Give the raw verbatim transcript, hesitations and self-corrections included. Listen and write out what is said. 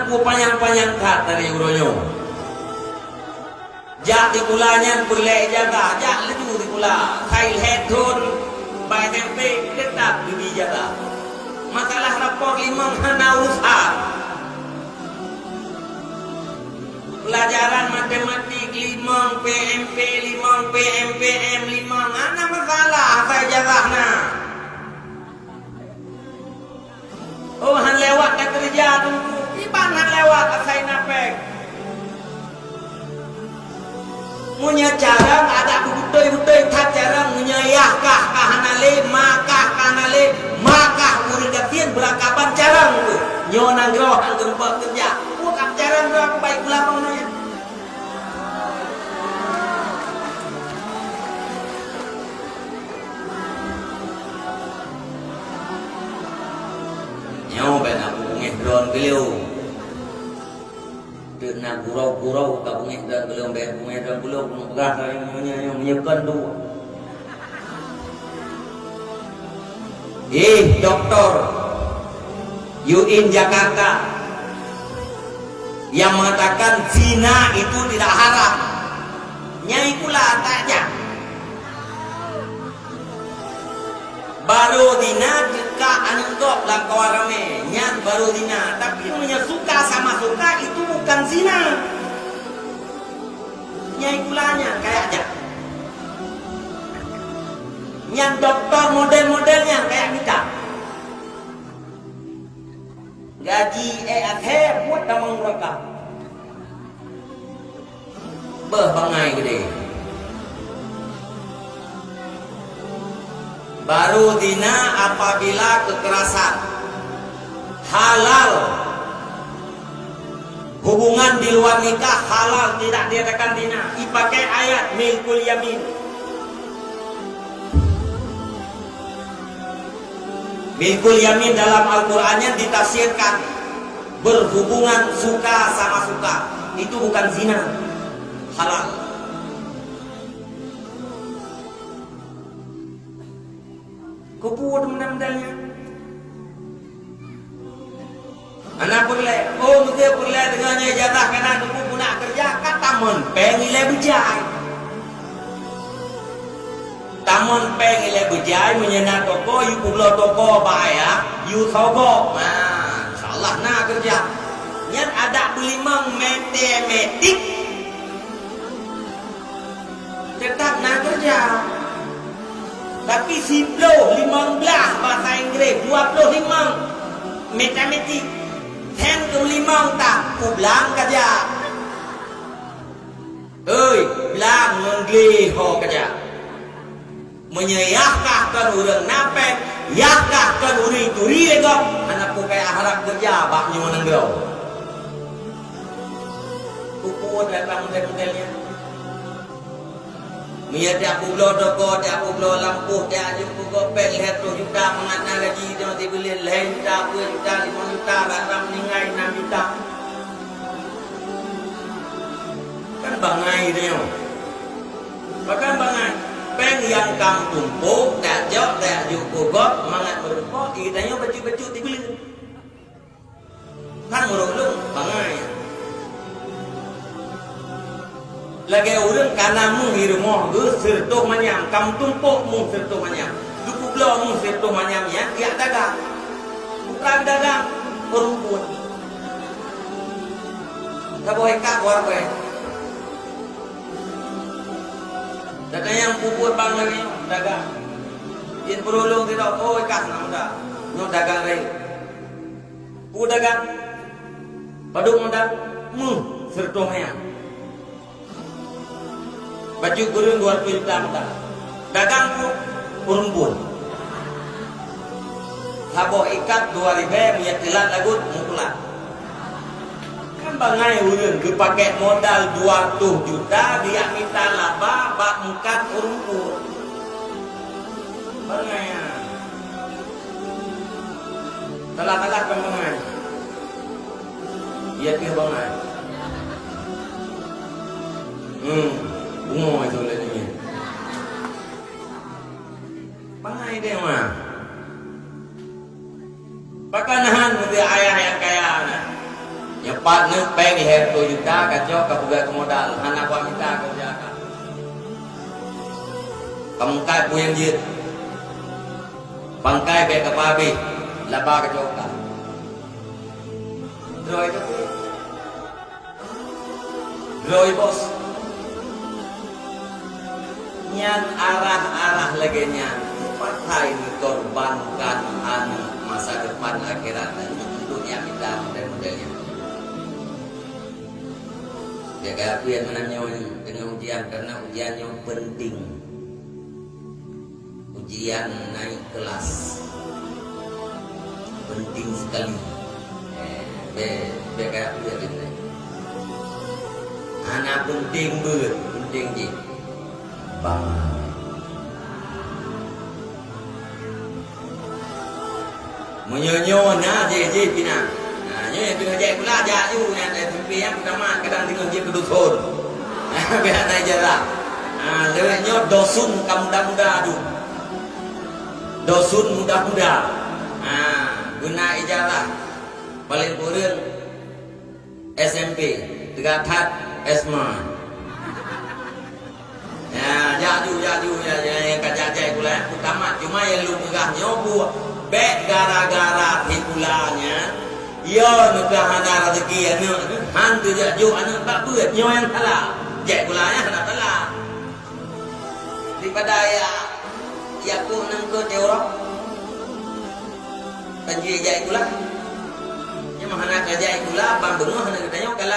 Panyang-panyang that dari uroe nyoe. Jak sikula nyan peureulée ijazah, jak laju sikula. Sai lhée thon bak S M P, teutap geubri ijazah. Masalah rapor limong hana urusan. Pelajaran matematik limong, P M P limong, P M P M limong, hana masalah asai ijazah na. Oh, han lewat ka keureuja teungku. Iban han lewat asai na péng. Meunyoe carông adak beutôi-beutôi that carông, meunyoe yah kah ka hana lé, ma kah ka hana lé, ma kah ureuëng gasien beurakaban carông tu. Nyoe nanggroe han geurumpok keureuja. Buka carông droe baik ulama nyan. Nyoe bèk na beungéh droe beuleue. Teuk na gurau-gurau ka beungéh droe beuleue, bèk beungéh droe beuleue, keuneuk peugah nyoe, nyoe, nyoe, nyoe kon tu. Eh, doktor U I N Jakarta yang mengatakan zina itu tidak haram. Nyai pula tak jak. Barô zina teuka aneuk gob lam kawan ramé, nyan barô zina. Tapi meunyoe suka sama suka, itu bukan zina. Nyai pula nyan kayak jak. Nyan doktor model-model nyan kayak mita. Gaji ék akhé buet tamong raka. Beuh bangai gede. Baru zina apabila kekerasan. Halal. Hubungan di luar nikah halal, tidak dikatakan zina. Ipakai ayat milkul yamin. Milkul yamin dalam Al-Quran yang ditafsirkan berhubungan suka sama suka. Itu bukan zina. Halal. Keupeue teumandang-mandang nyan? Hana peureulée. Oh, meusé peureulée deungon nyan ijazah kana teupeu guna keureuja, ka tamon péng ilée beujai. Tamon péng ilée beujai, meunyoe na toko, yue peubloe toko bak ayah, yue sogok. Nah, insya Allah na keureuja. Nyan adak beulimong matematik. Teutap na keureuja. Tapi siploh, limong blaih bahasa Inggréh, dua ploh limong matematik. Sen keu limong tak, kublang keureuja. Oi, blang ngon gleh ho keureuja. Meunyoe yah kah kon ureuëng na péng, yah kah kon ureuëng turi lé gob, hana peue payah harab keureuja bak nyoe nanggroe. Peue-peue atra model-model nyan. Meunyoe tiep peubloe toko, tiep peubloe lampôh, tiep jeuet peugöt péng lhèe ploh juta, mangat na gaji nyoe sibuleuen lhèe juta, dua juta, limong juta, rab-rab ninggai nam juta. Kan bangai tanyoe. Pakon bangai? Péng nyang ka meutumpôk, tiep jok, tiep jeuet peugöt, mangat meurumpok, geutanyoe bacut-bacut sibuleuen. Kan meurok lôn bangai. Lagèe ureueng ka na mueng di rumoh geuh sireutôh manyam, ka meutumpôk mueng sireutôh manyam. Geupeubloe mueng sireutôh manyam nyan jak dagang. Bukon dagang, peurumpun. Saboh ikat dua ribèe. Datang nyang peubuet bang lagèe nyoe, dagang. Jeuet peurulông sidroe, oh, ikat na muda. Nyoe dagang rayeuk. Peue dagang? Padum modal? Méuh sireutôh manyam. Bacut gureueng dua reutôh juta modal. Dagang peue? Peurumpun. Saboh ikat dua ribèe, meunyo teulat lagot, meukulat. Kan bangai ureueng geupakèk modal dua reutôh juta, geujak mita laba bak meukat peurumpun. Bangai nyan. Salah-salah kon bangai. Iya keuh bangai. Hmm, bungoh itu lagèe nyan. Bangai deh mah. Pakon han meunyoe ayah nyang kaya na. Nyang Pat neuk péng lhèe reutôh juta kacok kapeugah keu modal, hana kuat mita keu siapa. Kameungkai peue nyang jeuet. Bangkai bèk kapeuhabéh, laba kacok ka. Droe tapi. Droe bos. Nyan arah-arah lagèe nyan, pakai neukorbankan aneuk masa depan akhirat, untuk nyang mita model-model nyan. Jaga pian meunan nyoe deungon ujian, karena ujian nyoe penting. Ujian naik kelas. Penting sekali. Eh, bèk, bèk kayak peue lagèe nyan. Hana penting beuet, penting jih. Bang. Meunyoe nyoe na jih, jih pih na. Na, nyoe nyang teungoh jai sikula, jak ju nyan, eh, S M P nyan peutamat, kadang teungoh jeuet keu dusun. Bèk na ijazah. Ah, lewat nyoe dusun ka muda-muda tu. Dusun muda-muda. Ah, guna ijazah. Paling kureueng S M P, teuga that S M A. Ya, jak ju, jak ju, ya, ya, ya, ka jak jai sikula, ya, peutamat. Cuma nyang lôn peugah nyoe buet, bèk gara-gara sikula nyan, ya, neuka hana raseuki aneuk, han teujak jok aneuk bak beuet, nyoe nyang salah. Jai sikula nyan hana salah. Daripada ya, ya ku nang ke teorok. Kan jih jai sikula. Nyoe hana ka jai sikula, ban beungoh hana geutanyoe, kalau